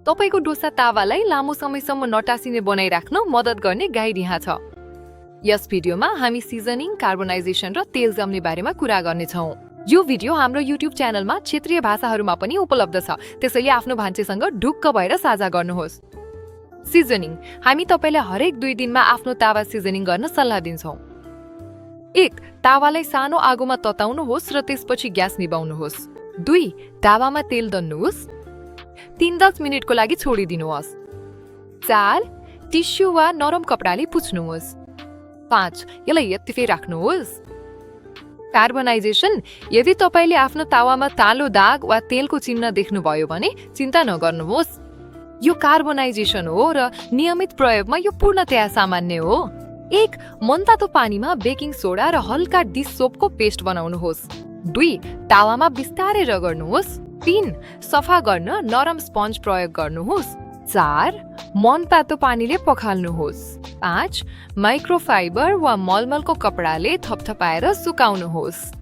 तपाईको डोसा तावालाई लामो समयसम्म नटासिने बनाइराख्न मद्दत गर्ने गाइड यहाँ छ। यस भिडियोमा हामी सिजनिङ, कार्बोनाइजेसन र तेल जम्ने बारेमा कुरा गर्नेछौँ। यो भिडियो हाम्रो युट्युब च्यानलमा क्षेत्रीय भाषाहरूमा पनि उपलब्ध छ, त्यसैले आफ्नो भान्सेसँग ढुक्क भएर साझा गर्नुहोस्। सिजनिङ, हामी तपाईलाई हरेक 2 दिनमा आफ्नो तावा सिजनिङ गर्न सल्लाह दिन्छौँ। 1. तावालाई सानो आगोमा तताउनुहोस् र त्यसपछि ग्यास निभाउनुहोस्। 2. तावामा तेल दल्नुहोस्। 3-10 मिनेटको लागि छोडिदिनुहोस्। 4. टिस्यु वा नरम कपडाले पुछ्नुहोस्। 5. यसलाई यतिकै राख्नुहोस्। कार्बोनाइजेसन, यदि तपाईले आफ्नो तावामा कालो दाग वा तेलको चिन्ह देख्नुभयो भने चिन्ता नगर्नुहोस्। यो कार्बोनाइजेसन हो र नियमित प्रयोगमा यो पूर्णतया सामान्य हो। 1. मनतातो पानीमा बेकिङ सोडा र हल्का डिस सोपको पेस्ट बनाउनुहोस्। 2. तावामा बिस्तारै रगड्नुहोस्। 3. सफा गर्न नरम स्पन्ज प्रयोग गर्नुहोस्। 4. मनतातो पानीले पखाल्नुहोस्। 5. माइक्रोफाइबर वा मलमलको कपडाले थपथपाएर सुकाउनुहोस्।